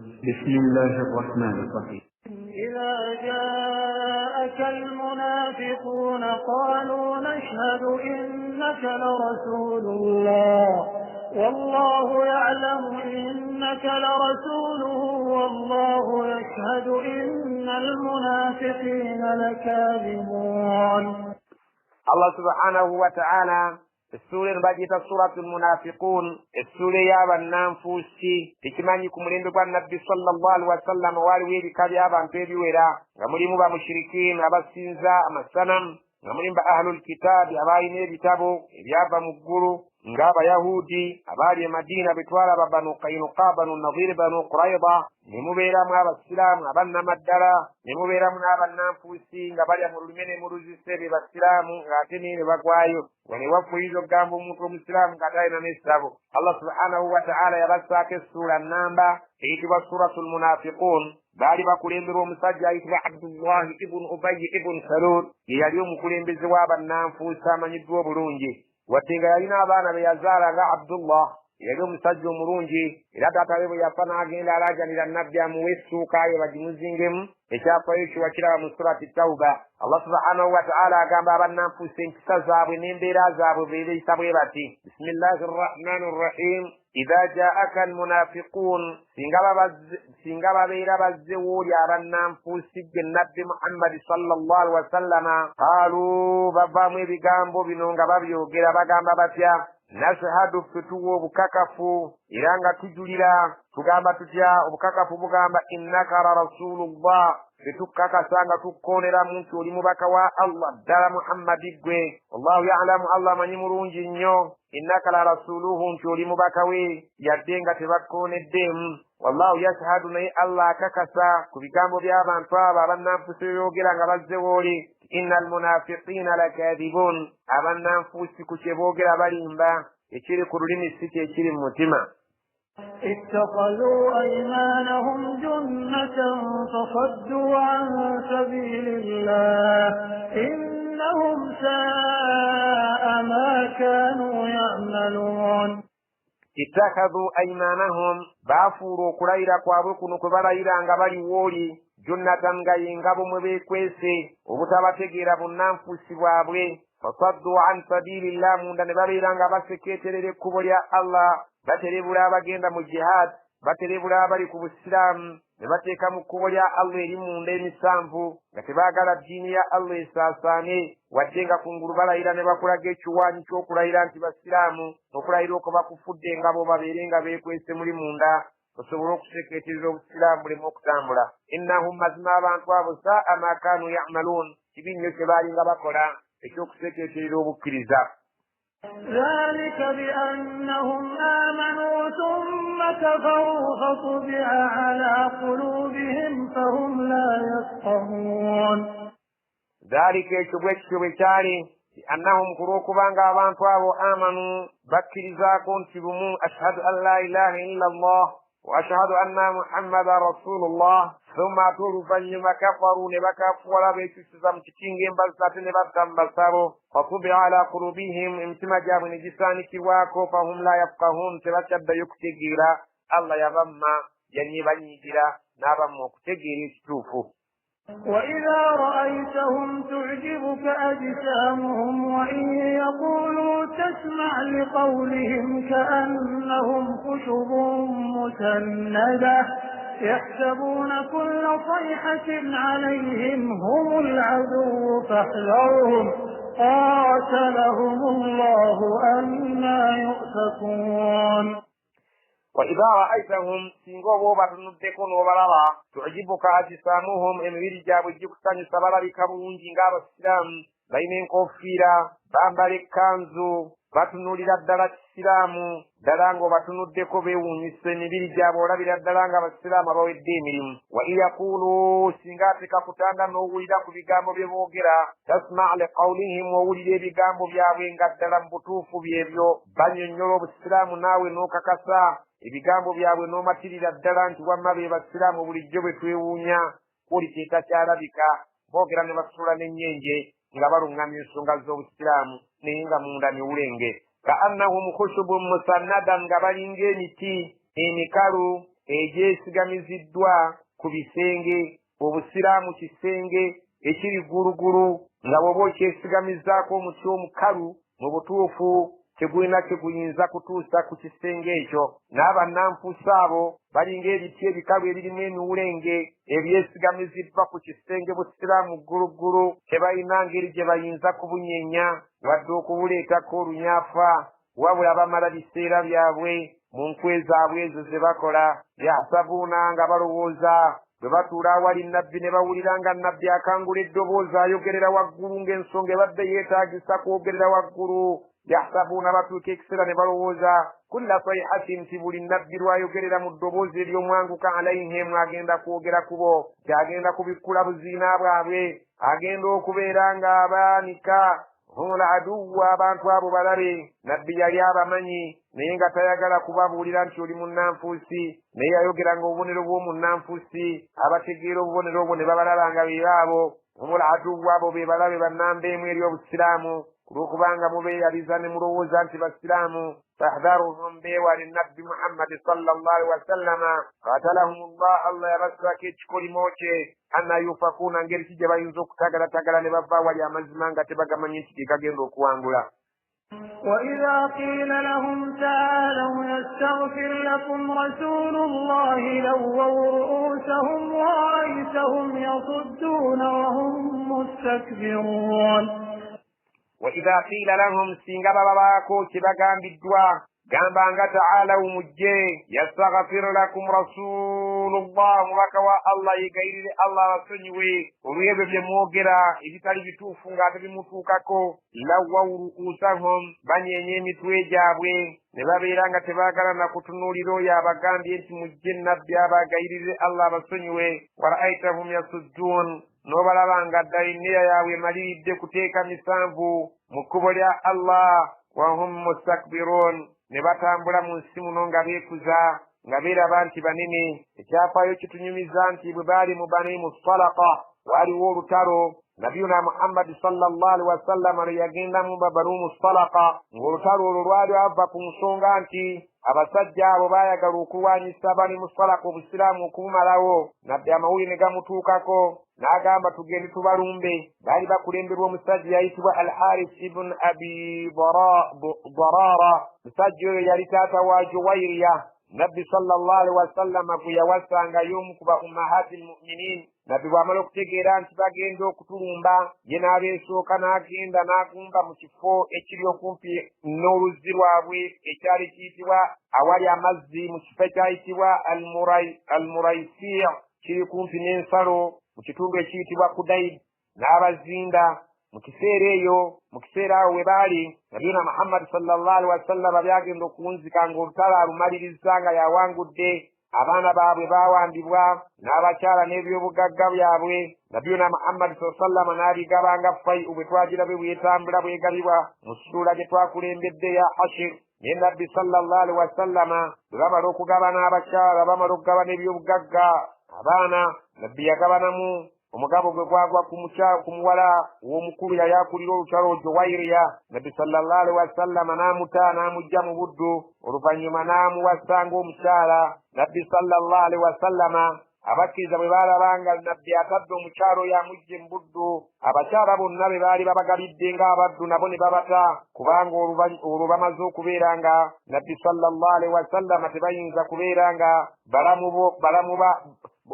بسم الله الرحمن الرحيم. إذا جاءك المنافقون قالوا نشهد إنك لرسول الله والله يعلم إنك لرسوله والله يشهد إن المنافقين لكاذبون. Allah subhanahu wa ta'ala essuula eno bagiyita Suratul Munafiqun, essuula ey'abannanfuusi. Tekimanyi ku mulembe gwa Nabbi sallallahu alaihi wasallam waaliwo ebika by'abantu ebiwera, nga mulimu bamushirikiin abasinza amasanamu, nga mulimu ba ahlul kitaabi abaalina ebitabo ebyava mu ggulu, ng'abayahudi abaali e Madiina be twalaba Banu Kainuka, Banu Nadhiri, Banu Qurayda, ne mubeeramu abasiraamu abannamaddala, ne mubeeramu n'abannanfuusi nga balya mu lulime ne mu luzise be basiraamu, ng'ate naye ne bagwayo. Wano ewaffe oyinza okugamba omuntu omusiraamu ng'ate alina n'essabo. Allah subhanahu wa ta'ala yabassaako essuula nnamba eyitibwa Suratul Munafiqun. Baali bakulemberwa omusajja ayitibwa Abdullahi ibunu Ubayyi ibunu Salul, ye yali omukulembeze w'abannanfuusi amanyiddwa obulungi. Wadde nga yalina abaana be yazaala nga Abdullah, yali omusajja omulungi, era taata we bwe yafa n'agenda alaajanira Nabbi amuwe essuuka ye bagimuzingemu. Ekyafaayo ekyo wakiraba mu Surati Tawuba. Allah subhanahu wa ta'ala agamba abannanfuusi empisa zaabwe n'embeera zaabwe beebeeyisa bwe bati: Bismillahi rrahmani rrahim. Idha jaaka almunafiqun, singa babeera bazze wooli abannanfuusi gwe Nabbi Muhammadi sallallahu alaihi wasallama, qaalu, bavaamu ebigambo bino nga babyogera, bagamba batya? Nashhadu, ffe tuwa obukakafu era nga tujulira. Tugamba tutya? Obukakafu bugamba innaka la rasulullah, ffe tukkakasa nga tukkooneramu nti oli mubaka wa Allah ddala Muhammadi ggwe. Wallahu ya'lamu, Allah amanyi mulungi nnyo, innaka la rasuluhu, nti oli mubaka we, yadde nga tebakkooneddemu. Wallahu yashhadu, naye Allah akakasa ku bigambo by'abantu abo abannanfuusi bebyogera nga bazze wooli, inna almunafiqina lakadibun, abannanfuusi ku kye boogera balimba, ekiri ku lulimi si kye kiri mu mutima. اتخذوا أيمانهم جنة فصدوا عن سبيل الله إنهم ساء ما كانوا يعملون. Ittakhadhu aymanahum, baafuula okulayira kwabwe kuno kwe balayira nga bali wooli, junnatan, nga y'engabo mwe beekwese obutabategeera bunnanfuusi bwabwe. Fasaddu an sabilillah, munda ne babeera nga basekeeterera ekkubo lya Allah, baterebula abagenda mu jihad, baterebula abali ku busiraamu, ne bateeka mu kkubo lya Allah eri munda emisanvu, nga tebaagala ddiini ya Allah esaasaane, wadde nga kungulu balayira ne bakulaga ekiwaanyi ky'okulayira nti basiraamu, okulayira okwo bakufudde engabo babeere nga beekwese muli munda, osobole okusekeeterera obusiraamu buleme okutambula. Innahum, mazima abantu abo, saa ma kaanu ya'maluun, kibi nnyo kye baalinga bakola eky'okusekeeterera obukkiriza. ذلك بأنهم آمنوا ثم كفروا فطبع على قلوبهم فهم لا يفقهون. ذلك ekyo bwe kityo bwe kyali, annahum, ku lw'okubanga abantu abo amanu, bakkirizaako nti lumu ashhadu an la ilaha illa Allah wa ashhadu anna Muhammadan rasulullah, thumma ate oluvannyuma kafaru, ne bakafuwala beekyusiza mu kiti ng'embazzi ate ne badda mu basabo. Fatubia ala kulubihim, emitima gyabwe ne gisaanikibwako, fahum la yafkahun, tebakyaddayo kutegeera. Allah yabamma, yanyibanyiigira n'abamma okutegeera ekituufu. وإذا رأيتهم تعجبك أجسامهم وإن يقولوا تسمع لقولهم كأنهم خشب مسندة يحسبون كل صيحة عليهم هم العدو فاحذرهم قاتلهم الله أنى يؤفكون. وإذا رأيتهم singa oba obatunuddeko n'obalaba, tujibuka ajisaamuhum, emibiri gyabwe gikusanyusa, balabika bulungi ng'abasiraamu, balina enkofiira, bambala ekkanzu, batunuulira ddala kisiraamu, ddala ng'obatunuddeko beewuunyisa emibiri gyabwe, olabira ddala ng'abasiraamu abawedde emirimu. Wa in yaquulu, singa ateeka kutanda n'owulira ku bigambo bye boogera, tasma liqawlihim, owulira ebigambo byabwe nga ddala mu butuufu byebyo, bannyonnyola obusiraamu naawe n'okakasa ebigambo byabwe n'omatirira ddala nti wamma be basiraamu bulijjo bwe twewuunya, kuli kyetakyalabika, boogera ne basuula n'ennyenje nga baluŋŋamya ensonga z'obusiraamu, naye nga munda miwulenge. Ka annahum khushubun musannadan, nga balinga emiti emikalu egyesigamiziddwa ku bisenge. Obusiraamu kisenge ekiri ggulugulu nga bw'oba okyesigamizaako omuti omukalu, mu butuufu tegulina kye guyinza kutuusa ku kisenge ekyo. N'abannanfuusi abo balinga ebiti ebikalu ebirimu emiwulenge ebyesigamiziddwa ku kisenge busiraamu ggulugulu, tebalina ngeri gye bayinza kubunyeenya wadde okubuleetako olunyafa, wabula bamala biseera byabwe mu nkwe zaabwe ezo ze bakola. Yahsabuuna, nga balowooza bwe batuula awali nabbi ne bawulira nga nabbi akangula eddoboozi ayogerera waggulu ng'ensonga ebadde yeetaagisa kwogerera waggulu. Yahsabuuna, batuuka ekiseera ne balowooza kulla sayhatin, nti buli nabbi lw'ayogerera mu ddoboozi ery'omwanguka alaihim, agenda kwogera kubo, nti agenda kubikkula buziina bwabwe, agenda okubeera ng'abaanika. Humul aduwa, abantu abo balabe. Nabbi yali abamanyi naye nga tayagala kubabuulira nti oli munnanfuusi, naye yayogeranga obubonero bw'omunnanfuusi, abategeera obubonero obwo ne babalaba nga be baabo. Humul aduwa, abo be balabe bannamba emu eri obusiraamu, olw'okubanga mubeeyaliza ne mulowooza nti basiraamu. Fahdharuhum, beewale nabbi Muhammadi sallallahu alaihi wasallama. Qatalahumullah, Allah yabassaako ekikolimo kye. Anna yufakuuna, ngeri ki gye bayinza okutagalatagala ne bava awali amazima nga tebagamanyi nti ge gagenda okuwangula. وإذا قيل لهم تعالوا يستغفر لكم رسول الله لووا رؤوسهم ورأيتهم يصدون وهم مستكبرون. وإذا قيل لهم, singa baba baako kye bagambiddwa, gamba nga taalawu mujje, yastaghfir lakum rasulullah, omubaka wa Allah yegayirire Allah abasonyiwe olw'ebyo bye mwogera ebitali bituufu ng'ate bimutuukako. Lawwaw ru'usahum, banyeenya emitwe gyabwe ne babeera nga tebaagala na kutunuulira oyo abagambye nti mujje nabbi abagayirire Allah abasonyiwe. Waraaitahum yasudduun, n'obalaba nga ddala enneya yaabwe emaliridde kuteeka misanvu mu kkubo lya Allah. Wahum mustakbiruun, ne batambula mu nsi muno nga beekuza nga beeraba nti banene. Ekyafaayo kitunyumiza nti bwe baali mu Bani Mustalaka waaliwo olutalo nabiyuna Muhammadi sallallahu alaihi wasallama lwe yagendamu Banu Mustalaka, ng'olutalo olwo lwali ava ku nsonga nti abasajja abo baayagala okulwanyisa Bani Mustalaka obusiraamu okubumalawo. Nabbi amawulire ne gamutuukako n'agamba tugende tubalumbe. Baali bakulemberwa omusajja yayitibwa Al-Haris ibn Abi Darara. Musajja oyo yali taata wa Juwairiya, nabbi sallallahu alaihi wasallama gwe yawasanga y'omu ku ba ummahati lmuminin. Nabbi bw'amala okutegeera nti bagenda okutulumba, ye n'abeesooka n'agenda n'agumba mu kifo ekiri okumpi n'oluzzi lwabwe ekyali kiyitibwa awali amazzi, mu kifo ekyayitibwa Almuraisi, kiri kumpi n'ensalo mu kitundu ekiyitibwa Kudaid, n'abazinda. Mu kiseera eyo, mu kiseera awo we baali, nabiyuna Muhammadi sallallahu alaihi wasallama byagenda okuwunzika ng'olutalo alumaliriza nga yawangudde. Abaana baabwe baawambibwa n'abakyala n'ebyobugagga byabwe. Nabiyuna Muhammadi sallallahu alaihi wasallama n'abigabanga fayu bwe twagirabe bwetambula bwegabibwa mu ssuula gye twakulembedde ya Hashir. Naye nabbi sallallahu alaihi wasallama bwe bamala okugabana abakyala, bamala okugabana ebyobugagga abaana, nabbi yagabanamu omugabo gwe gwagwa ku muwala w'omukulu yali akulira olutalo Juwairiya. Nabbi sallallahu alaihi wasallama n'amuta n'amujja mu buddu, oluvannyuma n'amuwasa ng'omukyala. Nabbi sallallahu alaihi wasallama abakkiriza bwe baalabanga nabbi atadde omukyala oyo amujje mu buddu, abakyala bonna be baali babagabidde ng'abaddu nabo ne babata, kubanga olwo bamaze okubeera nga nabbi sallallahu alaihi wasallama tebayinza kubeera nga balamuba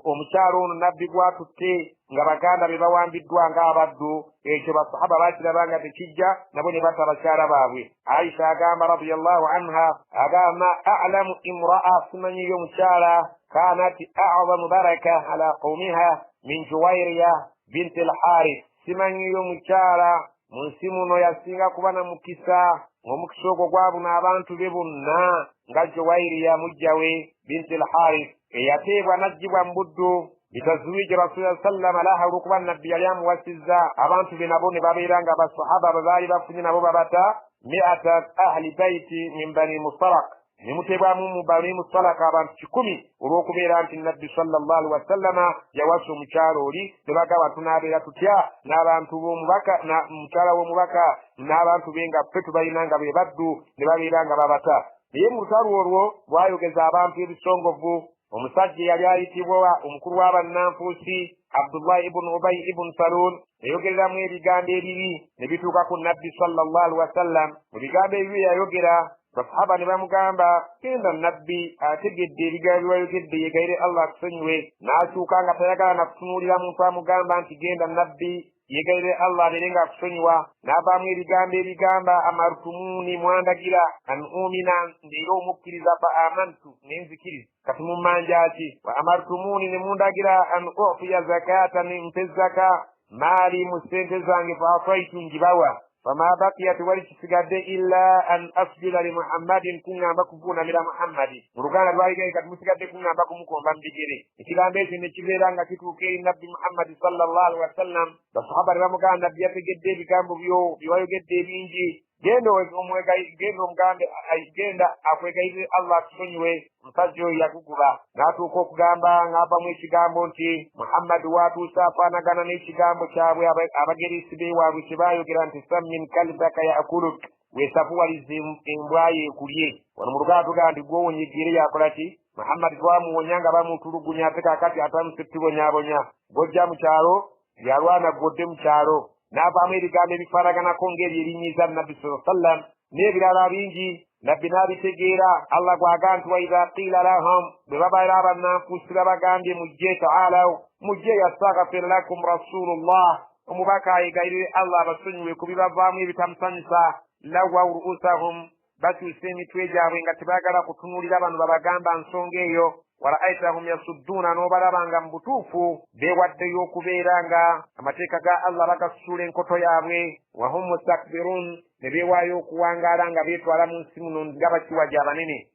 omukyala ono nabbi gw'atutte nga baganda be bawambiddwa ng'abaddu. Ekyo basahaba baakiraba nga tekijja, nabo ne batta abakyala baabwe. Aisha agamba radiyallahu anha, agamba a'lamu imra'a, simanyiyo omukyala kanat a'zamu baraka ala qawmiha min Juwairiya binti al-Harith, simanyiyo omukyala mu nsi muno yasinga kuba na mukisa, ng'omukisa ogwo gwabuna abantu be bonna nga Juwairiya mujja we binti al-Harith, eyateebwa n'aggyibwa mu buddu bitazwiji Rasulullah sallama laha, olw'okuba nabbi yali amuwasizza. Abantu be nabo ne babeera nga basahaba bwe baali bafunye nabo babata mi'ata ahli baiti min Bani Mustalak, ne muteebwamu mu Bani Mustalak abantu 100 olw'okubeera nti nabbi sallallahu alaihi wasallama yawasa omukyala oli. Ne bagamba tunaabeera tutya n'abantu b'omubaka, mukyala w'omubaka n'abantu be nga ffe tubalina nga be baddu, ne babeera nga babata. Naye mu lutalo olwo lwayogeza abantu ebisongovu. Omusajja yali ayitibwa omukulu w'abannanfuusi Abdullah ibn Ubay ibn Salul yayogereramu ebigambo ebibi ne bituuka ku Nabbi sallallahu alaihi wasallam. Mu bigambo ebibi yayogera, basahaba ne bamugamba, genda Nabbi ategedde ebigambo byewayogedde, yegayire Allah akusonyiwe. N'akyuka nga tayagala na kutunuulira muntu amugamba nti genda Nabbi yegayire Allah abeere nga akusonyiwa. N'avaamu ebigambo ebigamba amartumuni, mwandagira an umina, mbeere omukkiriza, fa amantu, nenzikiriza, kati mummanja ki? Wa amartumuni, ne mundagira an utiya zakata, mpe zaka maali mu ssente zange, fa ataitu, ngibawa. Fama baqiya, tewali kisigadde illa an asjuda li Muhammadin, kuŋŋamba kuvuunamira Muhammadi. Mu Luganda lwaligaye kati musigadde kuŋŋamba kumukomba mu bigere. Ekigambo ekyo ne kibeera nga kituuka eri Nabbi Muhammadi sallallahu alaihi wasallam. Basahaba ne bamugamba, Nabbi yategedde ebigambo byo byewayogedde ebingi, genda omugambe, genda akwegayirire Allah akusonyiwe. Omusajja oyo yaguguba n'atuuka okugamba ng'avamu ekigambo nti Muhammadi waatuuse afaanagana n'ekigambo kyabwe abagerisi beewaabwe kye baayogera nti sammin kalbaka yakuluk, weesafuwalize embwa ye ekulye. Wano mu Luganda tugamba nti gw'owonyegere yakola ki? Muhammadi twamuwonya nga bamutulugunya, ate kaakati atandise tubonyaabonya. Gw'ojja mu kyalo yalwana gw'odde mu kyalo. N'avaamu ebigambo ebifaanaganako ng'ebyo ebinyiiza Nabbi sallallahu alaihi wasallam n'ebirala bingi. Nabbi n'abitegeera. Allah gw'agamba nti wa idha qiila lahum, bwe babeera abannanfuusi babagambye mujje, taalaw, mujje, yastaghfir lakum rasulullah, omubaka ayegayirire Allah abasonyiwe ku bibavaamu ebitamusanyusa. Lawaw ru'usahum, bakyusa emitwe gyabwe nga tebaagala kutunuulira bano babagamba nsonga eyo. Waraaitahum yasudduuna, n'obalaba nga mu butuufu beewaddeyo okubeera nga amateeka ga Allah bagasuula enkoto yaabwe. Wahum mustakbiruun, ne beewaayo okuwangaala nga beetwala mu nsi muno nga bakiwagi abanene.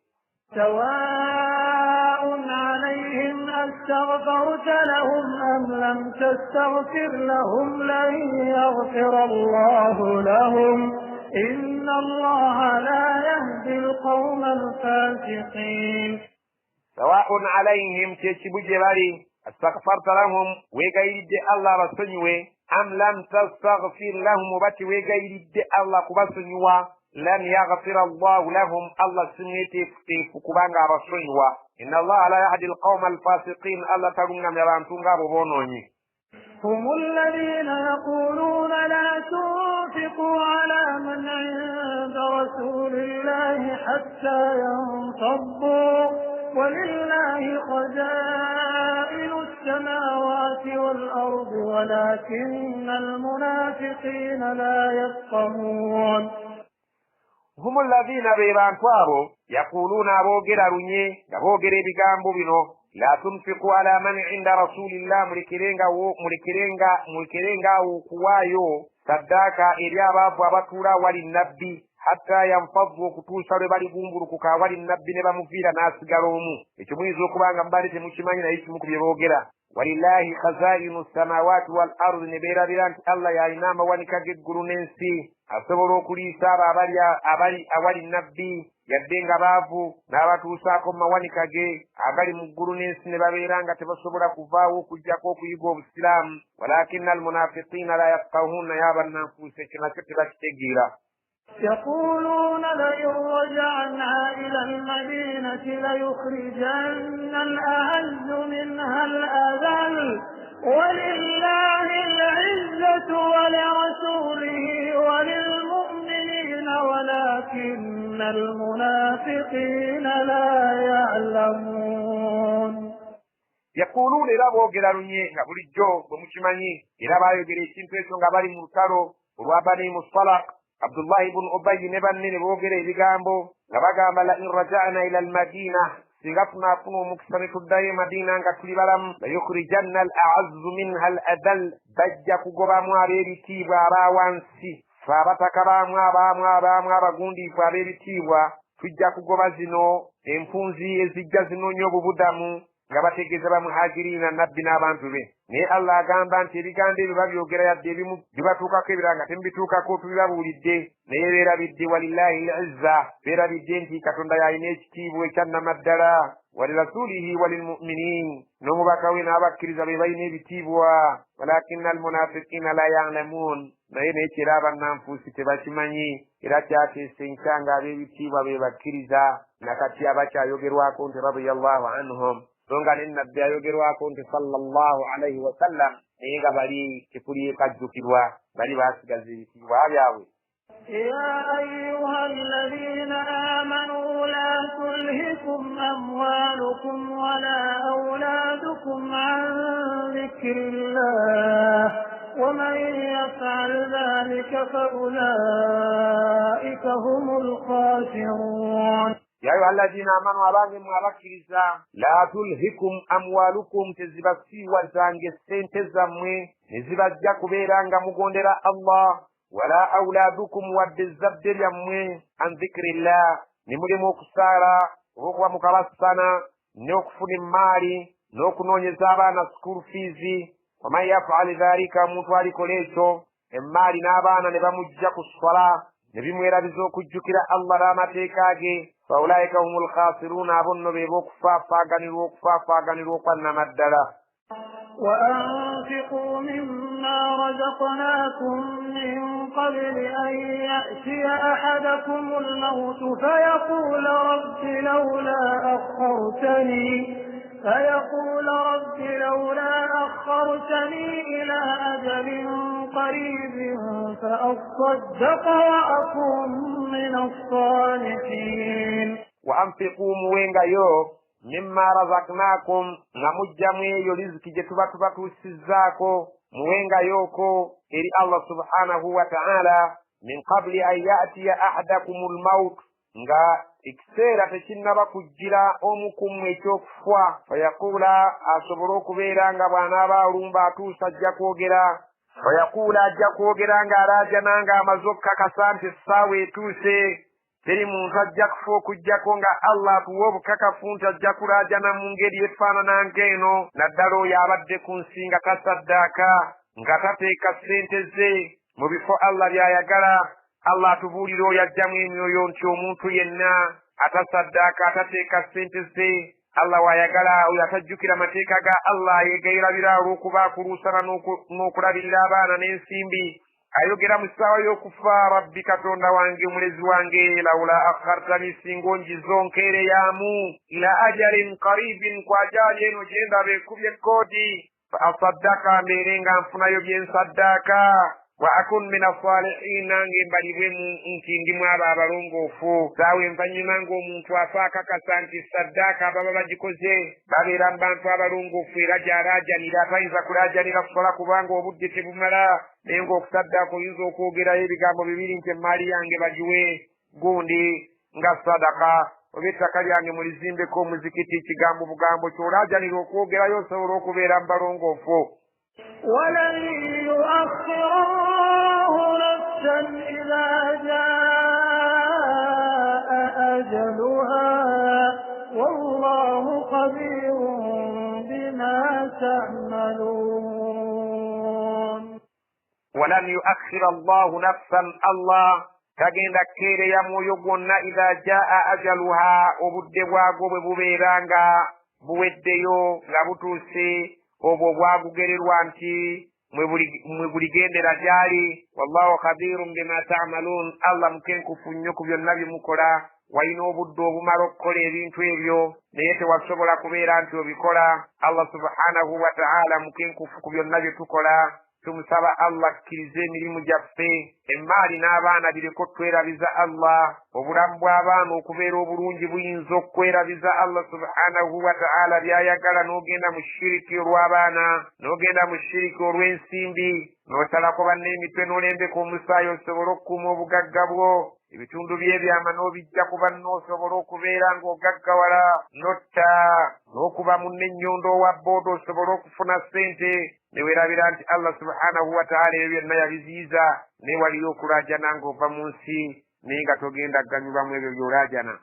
Sawaa'un alayhim astaghfarta lahum am lam tastaghfir lahum lan yaghfira Allahu lahum inna Allaha la yahdi al-qawma al-fasiqin. Sawaa'un alayhim, kyekibu gye bali, astaghfarta lahum, weegayiridde Allah abasonyiwe, am lam tastaghfir lahum, oba teweegayiridde Allah kubasonyiwa, lam yaghfira Allahu lahum, Allah si mweteefuteefu kubanga abasonyiwa. Inna Allaha la yahdi alqawma alfasiqin, Allah taluŋŋamya bantu ng'abo boonoonyi. هم الذين يقولون لا تنفقوا على من عند رسول الله حتى ينفضوا ولله خزائن السماوات والأرض ولكن المنافقين لا يفقهون. هم الذين beebantu abo yaquluuna, aboogera lunye nga boogera ebigambo bino, la tunfiqu ala man inda rasulillah, mulekerengaawo okuwaayo saddaaka eri abaavu abatuula awali Nabbi, hatta yanfaddu, okutuusa lwe baligumbulukuka awali Nabbi ne bamuviira n'asigala omu. Ekyo muyinza okuba nga mubadde temukimanyi, naye kimu ku bye boogera. Walillahi khazainu samawati wal ardi, ne beerabira nti Allah y'alina amawanika g'eggulu n'ensi, asobola okuliisa abo abali awali Nabbi yadde nga baavu, n'abatuusaako mu mawanika ge agali mu ggulu n'ensi, ne babeera nga tebasobola kuvaawo okuggyako okuyiga obusiraamu. Walakinna almunafiqiina la yafqahuun, naye abannanfuusi ekyo nakyo tebakitegeera. يقولون لئن رجعنا إلى المدينة ليخرجن الأعز منها الأذل ولله العزة ولرسوله وللمؤمنين ولكن المنافقين لا يعلمون. Yaquluuna, era boogera lunye nga bulijjo bwe mukimanyi, era baayogera ekintu ekyo nga bali mu lutalo olwa Bani Mustalaq. Abdullah ibn Ubay ne banne ne boogera ebigambo nga bagamba la in raja'na ila al-Madina, singa tunaafuna omukisa ne tuddayo e Madina nga tuli balamu, layukhrijanna al-a'azzu minha al-adhal, bajja kugobamu ab'ebitiibwa abawansi, fe abataka baamu abaamu abaamu abagundiifu ab'ebitiibwa, tujja kugoba zino empunzi ezijja zinoonya obubudamu, nga bategeeza bamuhajiriina Nabbi n'abantu be. Naye Allah agamba nti ebigambo ebyo babyogera yadde ebimu bibatuukako ebirala nga temubituukako, tubibabuulidde, naye beerabidde walillahi l-izza, beerabidde nti Katonda y'alina ekitiibwa ekyannamaddala, walirasulihi walilmuminin, n'omubaka we n'abakkiriza be balina ebitiibwa, walakinna almunafiqiina la ya'lamuun, naye nekyera abannanfuusi tebakimanyi. Era kyateesa enkya nga ab'ebitiibwa be bakkiriza, nakati abakyayogerwako nti radiyallahu anhum. So nga ne Nabbi ayogerwako nti sallallahu alaihi wasallam, naye nga bali tekuliekajjukirwa, bali basigaza ebitiibwa byabwe. يا أيها الذين آمنوا لا تلهكم أموالكم ولا أولادكم عن ذكر الله ومن يفعل ذلك فأولئك هم الخاسرون. يا أيها الذين آمنوا abange mmwe abakkiriza, la tulhikum amwalukum, tezibasiiwa zange ssente zammwe ne zibajja kubeera nga mugondera Allah, wala auladukum, wadde ezzadde lyammwe, an dhikirillah, ne mulimu okusaala oba okuba mukabassana n'okufuna emmaali n'okunoonyeza abaana school fees. Waman yafal dhalika, omuntu alikola ekyo, emmaali n'abaana ne bamujja ku swala ne bimwerabiza okujjukira Allah n'amateeka ge, faulaika humu lkhasiruuna, abo nno be b'okufaafaganirwa okufaafaganirwa okwannamaddala. وأنفقوا مما رزقناكم من قبل أن يأتي أحدكم الموت فيقول رب لولا أخرتني إلى أجل قريب فأصدق وأكن من الصالحين. وأنفقوا muwengayo mimma razaknakum, nga mujjamu eyo riziki gye tuba tubatuusizzaako, muwengayoko eri Allah subhanahu wa ta'ala, min qabli an yatiya ahadakum lmaut, nga ekiseera tekinnaba kujjira omu ku mmwe ekyokufa, fayaquula, asobole okubeera nga bw'anaaba alumba atuusa ajja kwogera, fayaquula, ajja kwogera ng'alaajana ng'amaze okukakasa nti essaawa etuuse, teri muntu ajja kufa okuggyako nga Allah atuwa obukakafu nti ajja kulaajana mu ngeri efaanana ng'eno, naddala oyo abadde ku nsi nga tasaddaaka, nga tateeka ssente ze mu bifo Allah by'ayagala. Allah atubuulira oyo ajjamu emyoyo nti omuntu yenna atasaddaaka, atateeka ssente ze Allah w'ayagala, oyo atajjukira mateeka ga Allah, yeegayirabira olw'okuba akuluusana n'okulabirira abaana n'ensimbi, ayogera mu ssaawa y'okufa, rabbi katonda wange omulezi wange, lawula akhartani, singa onjiza onkeereyaamu, ila ajalin qaribin, kwajaali eno gye ndaba ekubye ekkoodi, fa asaddaka, mbeere nga nfunayo bye nsaddaaka, wa akun min assalihin, nange mbalibwemu nti ndimu abo abalongoofu. Saawa envannyuma ng'omuntu afa akakasa nti saddaaka baba bagikoze, babeera mu bantu abalongoofu, era gy'alaajanira, tayinza kulaajanira kusola kubanga obudde tebumala, naye ng'okusaddaaka oyinza okwogerayo ebigambo bibiri nti emmaali yange bagiwe gundi nga sadaka, oba ettaka lyange mulizimbeko omuzikiti, kigambo bugambo ky'olaajanira okwogerayo osobola okubeera mu balongoofu. ولن يؤخر الله نفسا إذا جاء أجلها والله خبير بما تعملون. ولن يؤخر الله نفسا، الله tagenda kukeereya mwoyo gwonna, idha jaa ajaluha, obudde bwagwo bwe bubeera nga buweddeyo, nga butuuse, obwo bwagugererwa nti mwe buligendera gy'ali. Wallahu khabirun bima ta'malun, Allah mukenkufu nnyo ku byonna bye mukola. Walina obudde obumala okukola ebintu ebyo, naye tewasobola kubeera nti obikola. Allah subhanahu wa ta'ala mukenkufu ku byonna bye tukola. Tumusaba Allah akkirize emirimu gyaffe, emmaali n'abaana bireko twerabiza Allah. Obulamu bw'abaana okubeera obulungi buyinza okukwerabiza Allah subhanahu wa ta'ala by'ayagala, n'ogenda mu shiriki olw'abaana, n'ogenda mu shiriki olw'ensimbi, n'osalako banne emitwe n'olembeka omusaayi osobole okukuuma obugagga bwo, ebitundu by'ebyama n'obijja ku banno osobole okubeera ng'ogaggawala, n'otta n'okuba munne ennyondo owa booda osobole okufuna ssente, ne weerabira nti Allah subhanahu wa ta'ala ebyo byonna yabiziyiza, naye waliyo okulaajana ng'ova mu nsi, naye nga togenda kuganyulwamu ebyo by'olaajana.